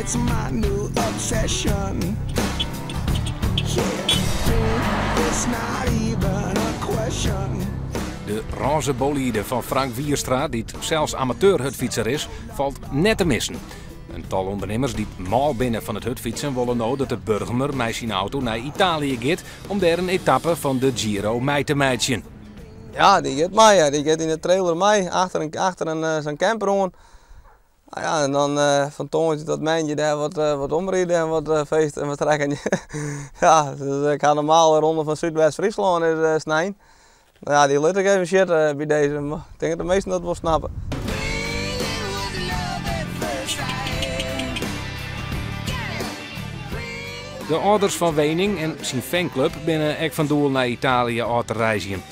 It's my new obsession. Yeah, it's not even a question. De rôze bolide fan Frank Wierstra, dy't sels amateur-hurdfytser is, falt net te missen. In tal ûndernimmers dy't mâl binne fan it hurdfytsen wolle no dat de Burgumer mei syn auto nei Italië giet om dêr in etappe fan de Giro mei te meitsjen. Ja, dy giet mei. Ja. Dy giet yn de trailer mei, achter in, achter in, eh, sa'n camper oan. Nou ja, en dan eh, fan tongersdei tot moandei dêr wat, eh, wat omride en wat uh, feest en wat trekken. Ja, dus ik ha normaal de ronde fan Súdwest-Fryslân is uh, snein. Nou ja, dy lit ik even sitte by dizze, mar ik tink dat de measten dat wol snappe. De âlders fan Weening en syn fanclub binne ek fan doel nei Italië ôf te reizgjen.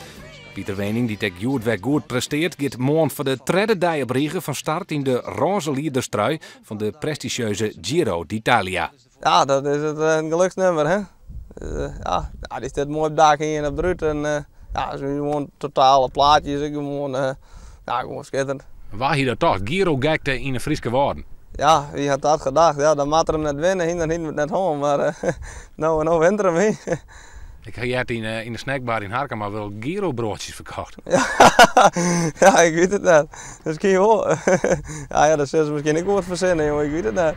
Pieter Weening, dy't ek hjoed wer goed presteart, giet moarn foar de tredde dei op rige fan start yn de rôze liederstrui fan de prestizjeuze Giro d'Italia. Ja, dat is it geluksnummer, hè. Dus, ja, ja, dy stiet moai op dak en op de rút en ja, is gewoan totale plaatsje is ek gewoan, ja, gewoan skitterend. Wa hie dat tocht? Giro-gekte yn de Fryske Wâlden. Ja, wie hat dat gedacht? Ja, dan moat er him net winne, dan hienen we it net hân, mar no, no wint er him, hè. Ik ha heard yn de snackbar yn Harkema wurde Giro-broadsjes ferkocht. Ja, ik wit it net. Miskien wol. Ja, ja, dat sille se miskien ek wol wat fersinne, jonge, ik wit it net.